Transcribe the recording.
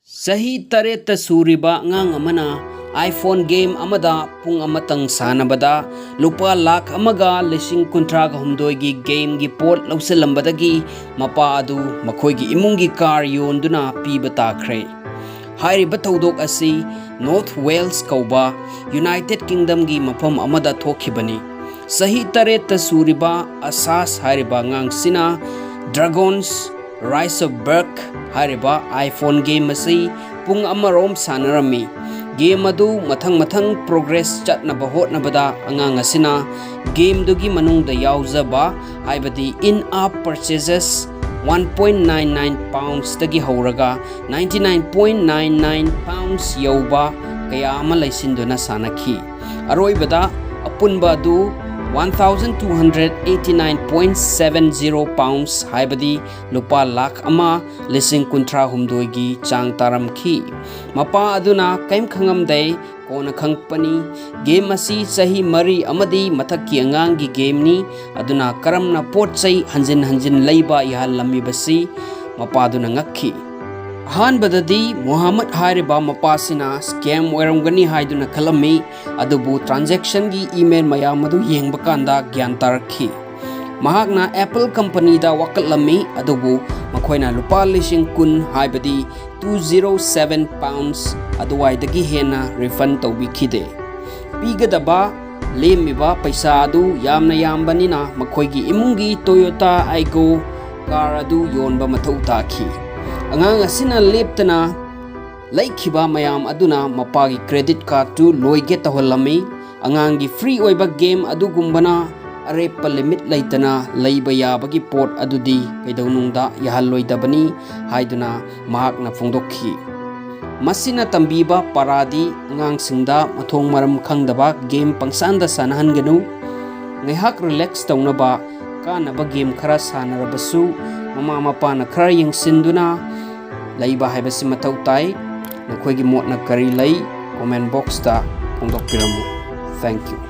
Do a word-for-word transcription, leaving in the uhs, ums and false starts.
ꯆꯍꯤ ꯇꯔꯦꯠꯇ ꯁꯨꯔꯤꯕ ꯑꯉꯥꯡ ꯑꯃꯅ iPhone game ꯑꯃꯗ ꯄꯨꯡ ꯑꯃꯇꯪ ꯁꯥꯟꯅꯕꯗ ꯂꯨꯄꯥ ꯂꯥꯈ ꯑꯃꯒ ꯂꯤꯁꯤꯡ ꯀꯨꯟꯊ꯭ꯔꯥꯒ ꯍꯨꯝꯗꯣꯏꯒꯤ gameꯒꯤ ꯄꯣꯠ ꯂꯧꯁꯤꯜꯂꯝꯕꯗꯒꯤ ꯃꯄꯥ ꯑꯗꯨ ꯃꯈꯣꯏꯒꯤ ꯏꯃꯨꯡꯒꯤ car ꯌꯣꯟꯗꯨꯅ ꯄꯤꯕ ꯇꯥꯈ꯭ꯔꯦ꯫ ꯍꯥꯏꯔꯤꯕ ꯊꯧꯗꯣꯛ ꯑꯁꯤ North Wales ꯀꯧꯕ United Kingdomꯒꯤ ꯃꯐꯝ ꯑꯃꯗ ꯊꯣꯛꯈꯤꯕꯅꯤ꯫ ꯆꯍꯤ ꯇꯔꯦꯠꯇ ꯁꯨꯔꯤꯕ ꯑꯁꯥꯁ ꯍꯥꯏꯔꯤꯕ ꯑꯉꯥꯡꯁꯤꯅ Dragon's Rise of Berk ꯍꯥꯏꯔꯤꯕ iPhone game ꯑꯁꯤ ꯄꯨꯡ ꯑꯃꯔꯣꯝ ꯁꯥꯟꯅꯔꯝꯃꯤ꯫ Game ꯑꯗꯨ ꯃꯊꯪ ꯃꯊꯪ progress ꯆꯠꯅꯕ ꯍꯣꯠꯅꯕꯗ ꯑꯉꯥꯡ ꯑꯁꯤꯅ gameꯗꯨꯒꯤ ꯃꯅꯨꯡꯗ ꯌꯥꯎꯖꯕ, ꯍꯥꯏꯕꯗꯤ in-app purchases, one point nine nine poundsꯇꯒꯤ ꯍꯧꯔꯒ ninety nine point nine nine pounds ꯌꯧꯕ ꯀꯌꯥ ꯑꯃ ꯂꯩꯁꯤꯟꯗꯨꯅ ꯁꯥꯟꯅꯈꯤ꯫ ꯑꯔꯣꯏꯕꯗ ꯑꯄꯨꯟꯕ ꯑꯗꯨ one thousand two hundred eighty nine point seven zero pounds, ꯍꯥꯏꯕꯗꯤ ꯂꯨꯄꯥ ꯂꯥꯈ ꯑꯃ ꯂꯤꯁꯤꯡ ꯀꯨꯟꯊ꯭ꯔꯥ ꯍꯨꯝꯗꯣꯏꯒꯤ ꯆꯥꯡ ꯇꯥꯔꯝꯈꯤ꯫ ꯃꯄꯥ ꯑꯗꯨꯅ ꯀꯔꯤꯝ ꯈꯪꯉꯝꯗꯦ, ꯀꯣꯟꯅ ꯈꯪꯉꯛꯄꯅꯤ꯫ Game ꯑꯁꯤ ꯆꯍꯤ ꯃꯔꯤ ꯑꯃꯗꯤ ꯃꯊꯛꯀꯤ ꯑꯉꯥꯡꯒꯤ gameꯅꯤ, ꯑꯗꯨꯅ ꯀꯔꯝꯅ ꯄꯣꯠ ꯆꯩ ꯍꯟꯖꯤꯟ ꯍꯟꯖꯤꯟ ꯂꯩꯕ ꯌꯥꯍꯜꯂꯝꯃꯤꯕꯁꯤ ꯃꯄꯥꯗꯨꯅ ꯉꯛꯈꯤ꯫ ꯑꯍꯥꯟꯕꯗꯗꯤ ꯃꯨꯍꯝꯃꯗ ꯍꯥꯏꯔꯤꯕ ꯃꯄꯥꯁꯤꯅ scam ꯑꯣꯏꯔꯝꯒꯅꯤ ꯍꯥꯏꯗꯨꯅ ꯈꯜꯂꯝꯃꯤ, ꯑꯗꯨꯕꯨ transactionꯒꯤ email ꯃꯌꯥꯝ ꯑꯗꯨ ꯌꯦꯡꯕ ꯀꯥꯟꯗ ꯒ꯭ꯌꯥꯟ ꯇꯥꯔꯛꯈꯤ꯫ ꯃꯍꯥꯛꯅ Apple companyꯗ ꯋꯥꯀꯠꯂꯝꯃꯤ, ꯑꯗꯨꯕꯨ ꯃꯈꯣꯏꯅ ꯂꯨꯄꯥ ꯂꯤꯁꯤꯡ ꯀꯨꯟ, ꯍꯥꯏꯕꯗꯤ two zero seven pounds ꯑꯗꯨꯋꯥꯏꯗꯒꯤ ꯍꯦꯟꯅ refund ꯇꯧꯕꯤꯈꯤꯗꯦ꯫ ꯄꯤꯒꯗꯕ ꯂꯦꯝꯃꯤꯕ ꯄꯩꯁꯥ ꯑꯗꯨ ꯌꯥꯝꯅ ꯌꯥꯝꯕꯅꯤꯅ ꯃꯈꯣꯏꯒꯤ ꯏꯃꯨꯡꯒꯤ Toyota Aygo car ꯑꯗꯨ ꯌꯣꯟꯕ ꯃꯊꯧ ꯇꯥꯈꯤ꯫ ꯑꯉꯥꯡ ꯑꯁꯤꯅ ꯂꯦꯞꯇꯅ ꯂꯩꯈꯤꯕ ꯃꯌꯥꯝ ꯑꯗꯨꯅ ꯃꯄꯥꯒꯤ credit cardꯇꯨ ꯂꯣꯏꯒꯦ ꯇꯧꯍꯜꯂꯝꯃꯤ꯫ ꯑꯉꯥꯡꯒꯤ free ꯑꯣꯏꯕ game ꯑꯗꯨꯒꯨꯝꯕꯅ ꯑꯔꯦꯞꯄ limit ꯂꯩꯇꯅ ꯂꯩꯕ ꯌꯥꯕꯒꯤ ꯄꯣꯠ ꯑꯗꯨꯗꯤ ꯀꯩꯗꯧꯅꯨꯡꯗ ꯌꯥꯍꯜꯂꯣꯏꯗꯕꯅꯤ ꯍꯥꯏꯗꯨꯅ ꯃꯍꯥꯛꯅ ꯐꯣꯡꯗꯣꯛꯈꯤ꯫ ꯃꯁꯤꯅ ꯇꯝꯕꯤꯕ ꯄꯥꯔꯥꯗꯤ ꯑꯉꯥꯡꯁꯤꯡꯗ ꯃꯊꯣꯡ ꯃꯔꯝ ꯈꯪꯗꯕ game ꯄꯪꯁꯥꯟꯗ ꯁꯥꯟꯅꯍꯟꯒꯅꯨ꯫ ꯉꯥꯏꯍꯥꯛ relax ꯇꯧꯅꯕ ꯀꯥꯟꯅꯕ game ꯈꯔ ꯁꯥꯟꯅꯔꯕꯁꯨ ꯃꯃꯥ ꯃꯄꯥꯅ ꯈꯔ ꯌꯦꯡꯁꯤꯟꯗꯨꯅ ꯂꯩꯕ ꯍꯥꯏꯕꯁꯤ ꯃꯊꯧ ꯇꯥꯏ꯫ ꯅꯈꯣꯏꯒꯤ ꯃꯣꯠꯅ ꯀꯔꯤ ꯂꯩ? Comment boxꯇ ꯐꯣꯡꯗꯣꯛꯄꯤꯔꯝꯃꯨ꯫ Thank you꯫